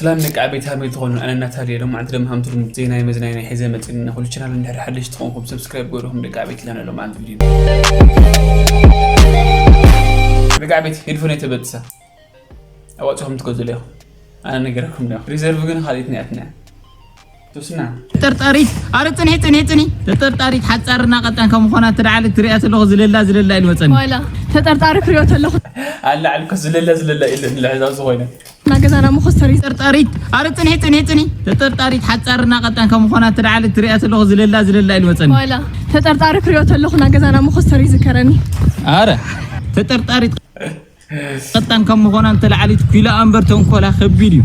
ሰላም ደቂ ዓበይቲ ሃመይ ትኾኑ ኣነ ናታልየ ሎም ዓንቲ ደማ ሃምትሉም ዜናይ መዝናይ ናይ ሒዘ መፅን ንኹሉ ቻናል እንድሕር ሓደሽ ትኾንኩም ሰብስክራይብ ገርኹም ደቂ ዓበይቲ ላነ ሎም ዓንቲ ቪድዮ ደቂ ዓበይቲ ሄድፎን የተበጥሳ ኣዋፅኹም ትገዙ ኢኹም ኣነ ነገረኩም ዶ ሪዘርቭ ግን ካልኢት ናያትና ሱስና ተጠርጣሪት ኣረ ፅንሒ ፅንሒ ፅንሒ ተጠርጣሪት ሓፃርና ቀጣን ከም ምዃና ትደዓለ ትሪኣ ተለኹ ዝለላ ዝለላ ኢሉ መፀኒ ዋላ ተጠርጣሪ ክሪኦ ተለኹ ኣላዕልኮ ዝለላ ዝለላ ኢለ ንልሕዛብ ዝኾይነ ናገዛና መኾስተር እዩ። ተጠርጣሪት ኣረ ፅንሒ ፅንሒ ፅንሒ ተጠርጣሪት ሓፃርና ቀጣን ከም ምዃና ትደዓለ ትሪኣ ተለኹ ዝለላ ዝለላ ኢሉ መፀኒ ዋላ ተጠርጣሪ ክሪኦ ተለኹ ናገዛና መኾስተር ይዝከረኒ ኣረ ተጠርጣሪት ቀጣን ከም ምዃና እንተለዓሊት ኲላ እምበር ተንኮላ ከቢድ እዩ።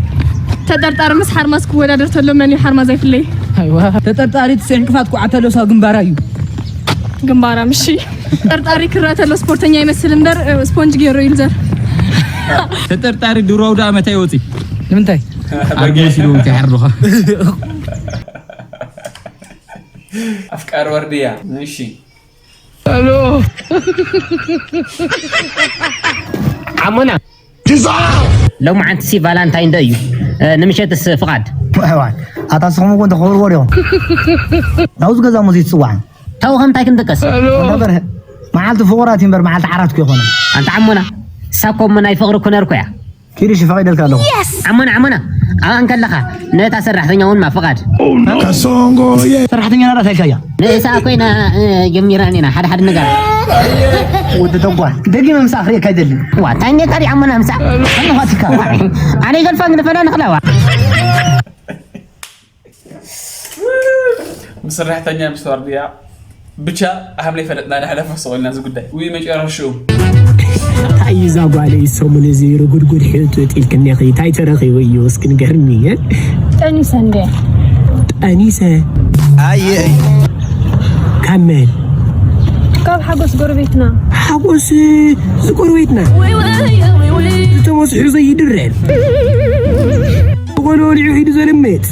ተጠርጣሪ ምስ ሓርማዝ ክወዳደር ተሎ መን እዩ ሓርማዝ ኣይፍለይ። ተጠርጣሪት ዕንቅፋት ኩዓ ተሎ እሷ ግንባራ እዩ። ግንባራ ምሺ። ተጠርጣሪ ክረአ ተሎ ስፖርተኛ ይመስል እምበር ስፖንጅ ገይሩ ይልዘር። ተጠርጣሪ ድሮ ኣውደ ዓመት ኣይወፂ። ንምንታይ? ኣርጊ ሲሉ እንታይ ሓርዱኻ? ኣፍቃሪ ወርድያ እሺ ዓሞና ሎማዓንቲ ሲ ቫላንታይን ዶ እዩ ንምሸትስ ፍቓድ ኣታ ስኹም እኮ እንተኽብርዎ ዲኹም ናብዚ ገዛ ሙዚ ትፅዋዕ ታው ከምታይ ክንጥቀስ መዓልቲ ፍቑራት እዩ እምበር መዓልቲ ዓራት እኮ ይኾነ ኣንታ ዓሞና ሳኮ እሞ ናይ ፍቕሪ ኩነር እኮ እያ ኪዱ ሽፋቕ ይደልካ ኣለኹ። ዓሞና ዓሞና ኣብኣ እንከለኻ ነታ ሰራሕተኛ እውን ማ ፍቓድ ሰራሕተኛ ናዳ ታይልካያ ንእሳ ኮይና ጀሚራን ኢና ሓደ ሓደ ነገር ወዲ ተንኳል ደጊመ ምሳእ ክርእየካ ኣይደልን። ዋ ታኛ ካዲ ዓሞና ምሳእ ኣነኳትካ ኣነ ይገልፋ እንግዲ ፈላ ንኽላዋ ምስራሕተኛ ምስ ዋርድያ ብቻ ሃምለይ ፈለጥና ንሕለፎ ሰው ኢልና እዚ ጉዳይ ውይ መጨረሽኡ እንታይ እዛ ጓለይ ሰሙን እዚ ርጉድጉድ ሕጥጥ ኢልክኒ ኢኺ እንታይ ተረኺቡ እዩ እስኪ ንገርኒ ጠኒሰ እንደ ጠኒሰ ኣየ ካብ መን ካብ ሓጎስ ጎረቤትና ሓጎስ ዝጎረቤትና ዝተመስሑ ዘይድረር ብቆሎ ወሊዑ ሒዱ ዘልምጥ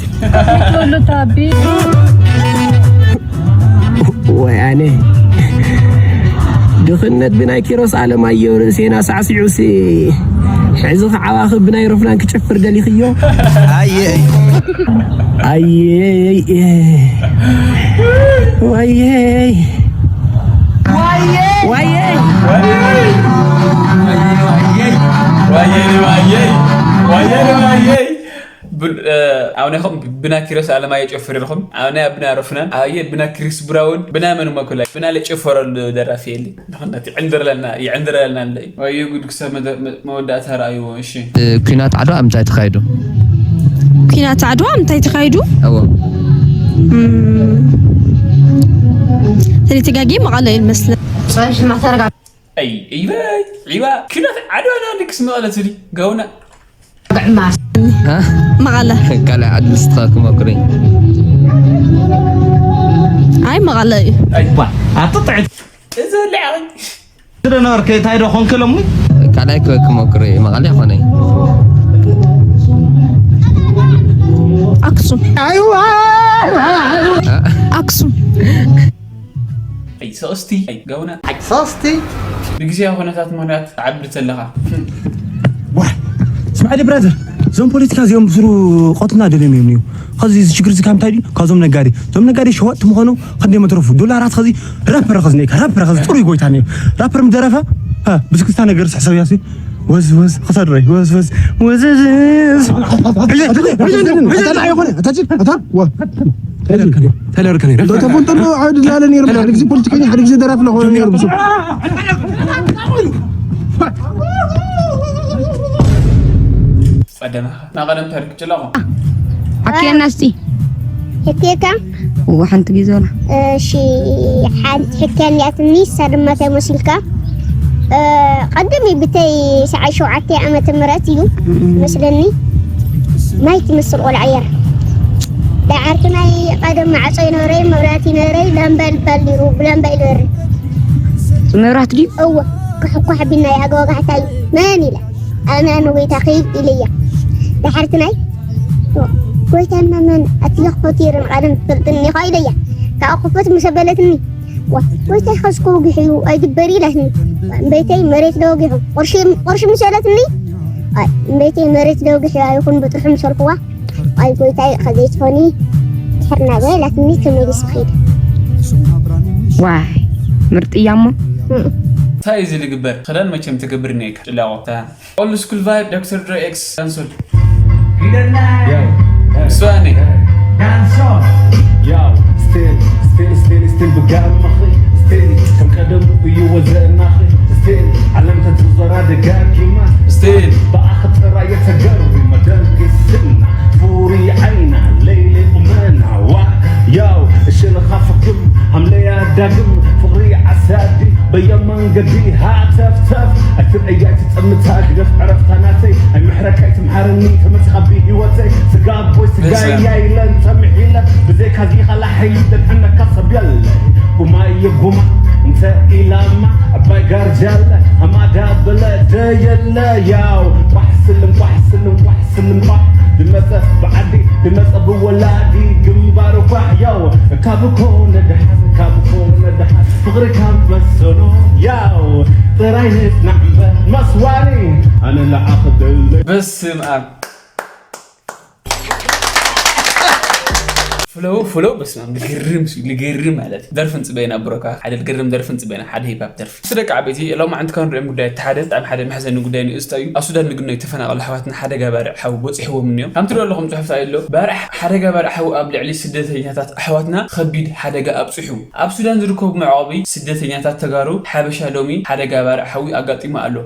ወይ ኣነ ድኽነት ብናይ ኪሮስ ኣለማየሁ ርእሴና ሳዕሲዑሲ ሕዚ ከዓባኺ ብናይ ሮፍናን ክጨፍር ደሊኽዮ ኣየይ ኣየይ ወየይ ወየይ ኣነ ኹም ብና ኪሮስ ኣለማየ ጨፍር ኢልኹም ኣነ ብና ሮፍናን ኣየ ብና ክሪስ ብራውን ብና መን መኩላይ ብና ለጨፈረሉ ደራፊ የለ ንኽነት ይዕንድረለና ይዕንድረለና ኣሎ እዩ ወየ ጉድ ክሳብ መወዳእታ ረኣይዎ እሺ ኩናት ዓድዋ ኣብ ምንታይ ተኻይዱ ኩናት ዓድዋ ምንታይ ተኻይዱ እዎ ተጋጊ መቐለ እዩ መስለ ዒባ ኩናት ዓድዋ ና ልክስ መቐለ ትብሊ ጋውና መቐለ ካልኣይ ዓዲ ንስኻ ክመክሪ ኣይ መቐለ እዩ ኣጥጥዕት እዚ ለዓቂ ዝነበርክ እንታይ ዶ ኮንክ ሎሚ ካልኣይ ክመክሪ መቐለ ይኾነ ኣክሱም ኣክሱም ሶስቲ ጋውና ሶስቲ ብግዜያዊ ኩነታት ምኽንያት ትዓብድ ዘለኻ ስማዕሊ ብራዘር እዞም ፖለቲካ እዚኦም ብስሩ ቆትና ደልዮም እዮም እዩ ኸዚ እዚ ችግር እዚ ካብ እንታይ ድዩ ካብዞም ነጋዴ እዞም ነጋዴ ሸወጥቲ ምኾኑ ኸንደይ መትረፉ ዶላራት ኸዚ ራፐር ኸዚ ነይካ ራፐር ኸዚ ጥሩይ ጎይታ ነዩ ራፐር ምደረፈ ብስክስታ ነገር ስሕሰብ ያሲ ወዝ ወዝ ኸሳድረይ ወዝ ወዝ ወዝ ተለርከኒ ተፈንጠሎ ሓደ ላለ ነይሩ ሓደ ግዜ ፖለቲከኛ ሓደ ግዜ ደራፊ ለኾነ ነይሩ ብዙ ጸደመኻ ናብ ቀደም ታሪክ ጭለቑ ኣኪያና እስቲ ህቴካ እዋ ሓንቲ ግዜ ላ እሺ ሓንቲ ሕክያ እኒኣትኒ እሳ ድማ እንታይ መሲልካ ቀደም እዩ ብተይ ሰዓይ ሸውዓተ ዓመተ ምህረት እዩ መስለኒ ማይ ትመስል ቆልዓ እያ ደዓርቲ ናይ ቀደም ማዕጾ ይነበረይ መብራህቲ ይነበረይ ላምባ ይባል ነይሩ ብላምባ ይነበረ መብራህቲ ድዩ እወ ክሕኳሕ ቢና ይሃገወጋሕታ እዩ መን ኢላ ኣነ ንጎይታ ክይድ ኢለያ ደሓርቲ ናይ ጎይታ እና መን ኣትያ ክፈቱ ይርን ቃልን ትፈልጥን እኒኻ ኢለያ ካብ ክፈት ምሰ በለትኒ ዋ ጎይታይ ኸስኮ ወጊሑ እዩ ኣይግበር ኢላትኒ እምበይተይ መሬት ለወጊሑ ቁርሺ ምሰለትኒ እምበይቲ መሬት ደውግሕ ይኹን ብጥርሑ ምሰልኩዋ። ኣይ ጎይታይ ኸዘይትኾኒ ድሕር ናበ ላትኒ ተመሊሱ ኸይደ። ዋይ ምርጥ እያሞ። እንታይ እዩ ዝልግበር ክዳን መቸም ትገብር ነካ ጭላቆታ። Old school vibe Doctor Dre X Dancehall. Suane. Yo, still, still, still, still ብጋመኺ still ከም ቀደሙ እዩ ወዘእናኺ still ዓለም ተትዞራ ደጋጊማ Still. ብኣኺ ጥራይ የተገርሚ መደንግስና ፍሩይ ዓይና ለይሊ ቁመና ዋ ያው እሽንኻ ፍክም ሃምለያ ዳግም ፍቕሪ ዓሳዲ በየመንገዲ ሃተፍተፍ ኣይትርአያ ኣይትጠምታ ግደፍ ዕረፍታ ናተይ ኣይምሕረካ ኣይትምሃረኒ ተመፅኻ ብህይወተይ ስጋ ኣቦይ ስጋ እያ ኢለን ተምሒለ ብዘይካ ዚኻላ ሓይሊ ደድሕነካ ሰብ የለ ጉማ እየ ጉማ እንተ ኢላማ ኣባይ ጋርጃለ ሃማዳ በለ ደየለ ያው ቋሕ ስልም ቋሕ ስልም ቋሕ ስልም ቋሕ ድመፀ ብዓዲ ድመፀ ብወላዲ ግንባር ቋሕ ያው ካብ ኮነ ደሓን ካብ ኮነ ደሓን ፍቕሪ ካብ መሰሎ ያው ጥራይ ንጽናዕ እምበር መስዋሪ ኣነ ለዓኽደለይ በስም ኣብ ፍለው ፍለው በስመ ኣብ ልግርም ሲ ልግርም ማለት እዩ። ደርፊ ንፅበየና ብሮካ ሓደ ልግርም ደርፊ ንፅበየና ሓደ ሂፓፕ ደርፊ እሱ ደቂ ዓበይቲ ሎማዓንቲ ካብ ንሪኦም ጉዳይ እቲ ሓደ ብጣዕሚ ሓደ መሕዘኒ ጉዳይ ንእስታ እዩ ኣብ ሱዳን ንግነዩ ተፈናቐሉ ኣሕዋትና ሓደጋ ባርዕ ሓዊ በፂሕዎም እኒኦም ከምቲ ዶ ኣለኹም ፅሑፍታ ኣሎ ባርዕ ሓደጋ ባርዕ ሓዊ ኣብ ልዕሊ ስደተኛታት ኣሕዋትና ከቢድ ሓደጋ ኣብፅሑ ኣብ ሱዳን ዝርከቡ መዕቆቢ ስደተኛታት ተጋሩ ሓበሻ ሎሚ ሓደጋ ባርዕ ሓዊ ኣጋጢሙ ኣሎ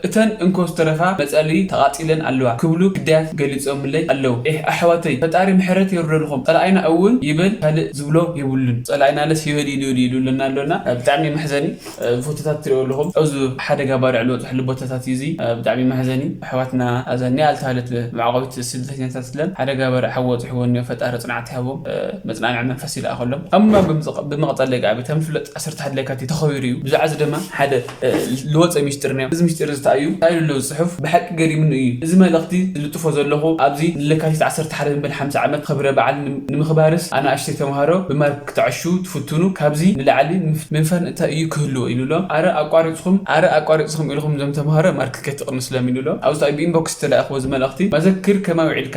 እተን እንኮ ዝተረፋ መፀሊ ተቓፂለን ኣለዋ ክብሉ ግዳያት ገሊፆምለይ ኣለዉ። ኤህ ኣሕዋተይ ፈጣሪ ምሕረት የውርደልኹም ፀላኢና እውን ይበል ካልእ ዝብሎ የብሉን ፀላኢናለስ ይበል ኢሉ ኢሉ ኢሉ ኣለና ኣሎና ብጣዕሚ መሕዘኒ ፎቶታት ትሪኦ ኣለኹም ኣብዚ ሓደጋ ባርዕ ልበፅሐሉ ቦታታት እዩ እዚ ብጣዕሚ መሕዘኒ ኣሕዋትና ኣዛ ኒኣ ልተሃለት መዕቆቢት ስደተኛታት ስለን ሓደጋ ባርዕ ሓዊ በፂሕዎ እኒኦ ፈጣሪ ፅንዓት ይሃቦም መፅናንዒ መንፈስ ይልኣኸሎም ኣሙማ ብምቕፀል ደቂ ዓበይቲ ከም ዝፍለጥ ዓሰርተ ሓደ ለካቲት ተኸቢሩ እዩ። ብዛዕባ እዚ ድማ ሓደ ዝወፀ ሚስጥር ነይሩ። እዚ ሚስጥር እዚ እንታይ እዩ? እንታይ ኣሎ እዚ ፅሑፍ? ብሓቂ ገሪሙኒ እዩ። እዚ መልእኽቲ ዝልጥፎ ዘለኹ ኣብዚ ንለካቲት ዓሰርተ ሓደ ንበል ሓምሳ ዓመት ክብረ በዓል ንምኽባርስ ኣናእሽተይ ተምሃሮ ብማርክ ክትዕሹ ትፍትኑ ካብዚ ንላዕሊ ምንፋን እንታይ እዩ ክህልዎ ኢሉሎም። ኣረ ኣቋሪፅኹም ኣረ ኣቋሪፅኹም ኢልኹም እዞም ተምሃሮ ማርክ ከይትቕንስሎም ኢሉሎም። ኣብዚ ብኢንቦክስ ዝተላእኽዎ እዚ መልእኽቲ መዘክር ከመይ ውዒልካ?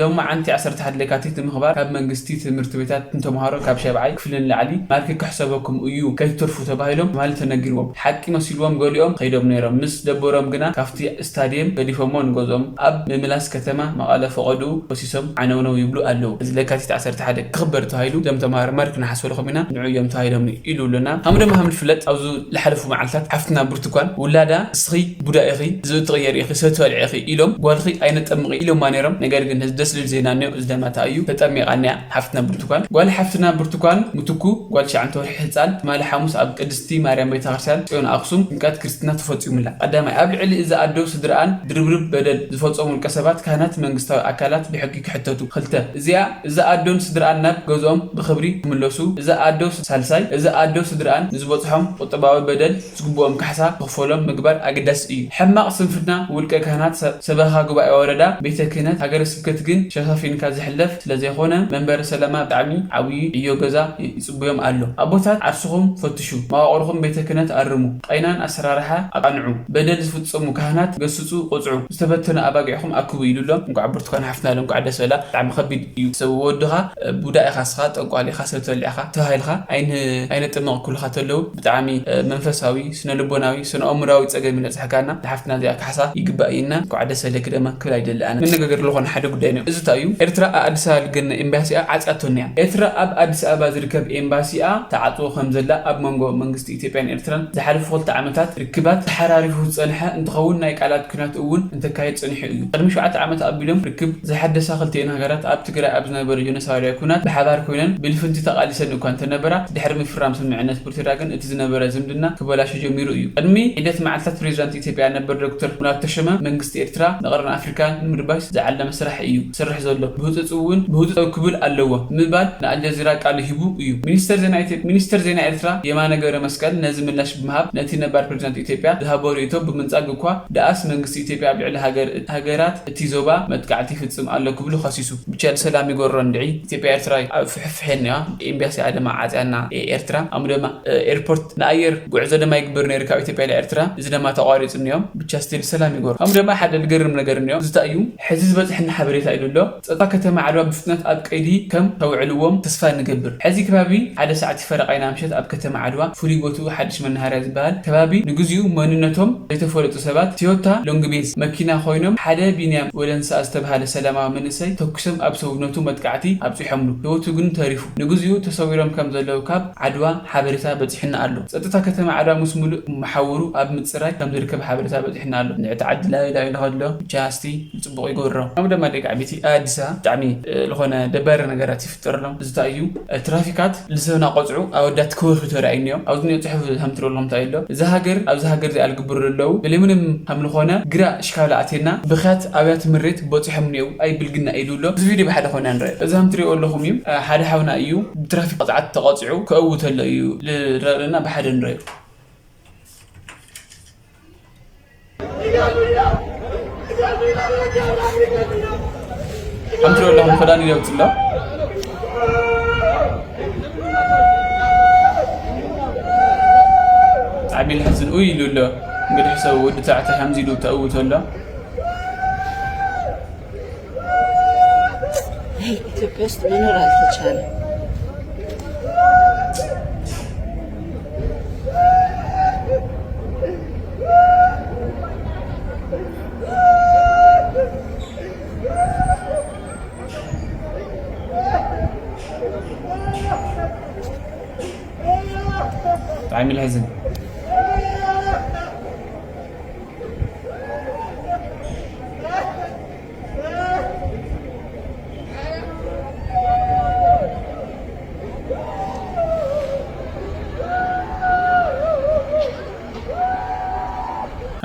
ሎማዓንቲ ዓሰርተ ሓደ ለካቲት ንምኽባር ካብ መንግስቲ ትምህርቲ ቤታት ንተምሃሮ ካብ ሻብዓይ ክፍሊ ንላዕሊ ማርክ ክሕሰበኩም እዩ ከይትተርፉ ተባሂሎም ትማሊ ተነጊርዎም። ሓቂ መሲልዎም ገሊኦም ከይዶም ነይሮም። ምስ ደበሮም ግና ካብቲ ስታድየም ገዲፎሞ ንገዝኦም ኣብ ምምላስ ከተማ መቐለ ፈቐድኡ ወሲሶም ዓነውነው ይብሉ ኣለዉ። እዚ ለካቲት ዓሰርተ ሓደ ክኽበር ተባሂሉ እዞም ተምሃሮ ማርክ ንሓስበልኹም ኢና ንዑ እዮም ተባሂሎም ኢሉ ኣሎና። ኣሙ ደማ ከም ዝፍለጥ ኣብዚ ዝሓለፉ መዓልታት ሓፍትና ብርቱኳን ውላዳ እስኺ ቡዳ ኢኺ፣ ዝብኢ ትቕየሪ ኢኺ፣ ሰብ ትበልዒ ኢኺ ኢሎም ጓልኺ ኣይነጠምቕ ኢሎማ ነይሮም። ነገር ግን እዚ ደስ ዝብል ዜና እኒኦ፣ እዚ ደማ እንታይ እዩ? ተጠሚቓ እኒኣ ሓፍትና ብርቱኳን። ጓል ሓፍትና ብርቱኳን ምትኩ ጓል ትሽዓተ ወርሒ ህፃን ትማሊ ሓሙስ ኣብ ቅድስቲ ማርያም ቤተክርስትያን ፅዮን ኣኽሱም ጥምቀት ክርስትና ተፈፂሙላ። ቀዳማይ ኣብ ልዕሊ እዛ ኣዶ ስድርኣን ድርብርብ በደል ዝፈፀሙ ውልቀ ሰባት፣ ካህናት፣ መንግስታዊ ኣካላት ብሕጊ ክሕተቱ። ክልተ እዚኣ እዛ ኣዶን ስድርኣን ናብ ገዝኦም ብኽብሪ ክምለሱ። እዛ ኣዶ ሳልሳይ እዛ ኣዶ ስድርኣን ንዝበፅሖም ቁጠባዊ በደል ዝግብኦም ካሕሳ ክኽፈሎም ምግባር ኣገዳሲ እዩ። ሕማቕ ስንፍና ውልቀ ካህናት ሰበኻ ጉባኤ ወረዳ ቤተ ክህነት ሃገረ ስብከት ግን ሸፋፊንካ ዝሕለፍ ስለዘይኮነ መንበረ ሰላማ ብጣዕሚ ዓብዪ ዕዮ ገዛ ይፅበዮም ኣሎ። ኣቦታት ዓርስኹም ፈትሹ፣ መዋቕርኹም ቤተ ክህነት ኣርሙ፣ ቐይናን ኣሰራርሓ ኣቓንዑ፣ በደል ዝፍፀሙ ካህናት ገስፁ፣ ቕፅዑ፣ ዝተበተኑ ኣባጊዕኹም ኣክቡ ኢሉሎም። እንኳዕ ብርቱኳን ሓፍትና ለ እንኳዕ ደስ በላ። ብጣዕሚ ከቢድ እዩ ሰብ ወድኻ ቡዳ ኢኻ ስኻ ጠንቋል ኢኻ ሰብ ትበልዕ ኢኻ ተባሂልካ ኣይን ኣይነጥምቕ ክብሉኻ ተለዉ ብጣዕሚ መንፈሳዊ ስነ ልቦናዊ ስነ ኣእምራዊ ጸገም ይነጽሕካና ንሓፍትና እዚኣ ካሕሳ ይግባእ ኢልና እንኳዕ ደስ በለኪ ደማ ክብል ኣይደሊ ኣነ መነጋገሪ ዝኾነ ሓደ ጉዳይ ነው እዚ እንታይ እዩ ኤርትራ ኣብ ኣዲስ ኣበባ ልገነ ኤምባሲኣ ዓጽያቶን እያ ኤርትራ ኣብ ኣዲስ ኣበባ ዝርከብ ኤምባሲኣ ተዓጽዎ ከም ዘላ ኣብ መንጎ መንግስቲ ኢትዮጵያን ኤርትራን ዝሓለፉ ክልተ ዓመታት ርክባት ተሓራሪፉ ዝጸንሐ እንትኸውን ናይ ቃላት ኲናት እውን እንተካየድ ጸኒሑ እዩ ቅድሚ ሸውዓተ ዓመት ኣቢሎም ርክብ ዘሐደሳ ክልቲኤን ሃገራት ኣብ ትግራይ ኣብ ዝነበረ ጆኖሳይዳዊ ኲናት ብሓባር ኮይነን ብልፍንቲ ተቓሊሰን እኳ እንተነበራ፣ ድሕሪ ምፍራም ስምምዕነት ፕሪቶርያ ግን እቲ ዝነበረ ዝምድና ክበላሾ ጀሚሩ እዩ። ቅድሚ ሒደት መዓልታት ፕሬዚዳንት ኢትዮጵያ ነበር ዶክተር ሙላቱ ተሾመ መንግስቲ ኤርትራ ንቐርኒ ኣፍሪካ ንምርባሽ ዝዓለመ ስራሕ እዩ ዝሰርሕ ዘሎ፣ ብህፁፅ እውን ብህፁፅ ደው ክብል ኣለዎ ብምባል ንኣልጀዚራ ቃሉ ሂቡ እዩ። ሚኒስተር ዜና ኤርትራ የማነ ገብረመስቀል ነዚ ምላሽ ብምሃብ ነቲ ነባር ፕሬዚዳንት ኢትዮጵያ ዝሃቦ ርእይቶ ብምንፃግ እኳ ደኣስ መንግስቲ ኢትዮጵያ ኣብ ልዕሊ ሃገራት እቲ ዞባ መጥቃዕቲ ይፍፅም ኣሎ ክብሉ ከሲሱ። ብቻ ሰላም ይገሮ እንድዒ ኢትዮጵያ ኤርትራ ኣብ ፍሕፍሕ እኒኣ ኤምባሲ ድማ ዓፅያና ኤርትራ ኣሙ ድማ ኤርፖርት ንኣየር ጉዕዞ ድማ ይግበር ነይሩ ካብ ኢትዮጵያ ንኤርትራ። እዚ ድማ ተቋሪፁ እኒኦም ብቻ ስቲል ሰላም ይገሩ። ኣሙ ድማ ሓደ ልገርም ነገር እኒኦም ዝታ እዩ ሕዚ ዝበፅሕና ሓበሬታ ኢሉ ኣሎ። ፀጥታ ከተማ ዓድዋ ብፍጥነት ኣብ ቀይዲ ከም ተውዕልዎም ተስፋ ንገብር። ሕዚ ከባቢ ሓደ ሰዓት ፈረቃ ኢና ምሸት ኣብ ከተማ ዓድዋ ፍሉይ ቦትኡ ሓድሽ መናሃርያ ዝበሃል ከባቢ ንግዚኡ መንነቶም ዘይተፈለጡ ሰባት ቶዮታ ሎንግ ቤንዝ መኪና ኮይኖም ሓደ ቢንያም ወለንሳ ዝተብሃለ ሰላማዊ መንእሰይ ተኩሶም ኣብ ሰውነቱ መጥቃዕቲ ኣብፂሖምሉ። ህይወቱ ግን ተሪፉ። ንግዚኡ ተሰዊሮም ከም ዘለዉ ካብ ዓድዋ ሓበሬታ በፂሑና ኣሎ። ፀጥታ ከተማ ዓድዋ ምስ ሙሉእ መሓውሩ ኣብ ምፅራይ ከም ዝርከብ ሓበሬታ በፂሑና ኣሎ። ንዕቲ ዓዲ ላይላ ኢለ ከሎ ብቻ እስቲ ፅቡቕ ይገብሮ። ኣብ ደማ ደቂ ዓበይቲ ኣዲስ ኣበባ ብጣዕሚ ዝኾነ ደባሪ ነገራት ይፍጠር ኣሎ። እዚ እንታይ እዩ? ትራፊካት ልሰብና ቆፅዑ ኣወዳት ክወርሑ ተራእዩ እኒኦም። ኣብዚ እኒኦ ፅሑፍ ሃምትረሎም እንታይ ኣሎ? እዚ ሃገር ኣብዚ ሃገር እዚኣ ልግብሩ ኣለዉ ብለምንም ሃምልኾነ ግራ ሽካላ ኣቴና ብኽያት ኣብያ ትምሬት በፂሖም እኒኦ ኣይ ብልግና ኢሉ ኣሎ። እዚ ቪድዮ ብሓደ ኮይና ንረዮ። እዚ ሃምትሪኦ ኣለኹም እዩ። ሓደ ሓውና እዩ ብትራፊክ ቅፅዓት ተቐፂዑ ክእውተሎ እዩ ልረእና ብሓደ ንረዮ። ሓምትሪ ወላ ክዳን ይለብስ ኣሎ። ብጣዕሚ ልሕዝን ኡይ ኢሉ ኣሎ። እንግዲህ ሰብ ወዲ ተባዕታይ ከምዚ ኢሉ ተእውቶ ኣሎ። ኢትዮጵያ ውስጥ መኖር አልተቻለም። ብጣዕሚ ለሕዝን።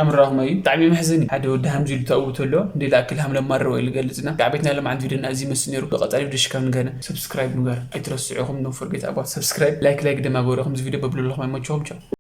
ኣምራኹም እዩ። ብጣዕሚ መሕዘኒ። ሓደ ወዲ ሃምዚ ኢሉ ተእውቶ ኣሎ። እንደ ላእክል ሃምለ ማረወ ኢሉ ገልጽና። ካብ ቤትና ለማዓንቲ ቪድዮና እዚ ይመስል ነይሩ። ብቐጻሊ ቪድዮ ሽካብ ንገነ ሰብስክራይብ ንገር ኣይትረስዑኹም። Don't forget about subscribe። ላይክ ላይክ ድማ ገበሩ። ከምዚ ቪድዮ በብለኹም ኣይመቸኹም። ቻው።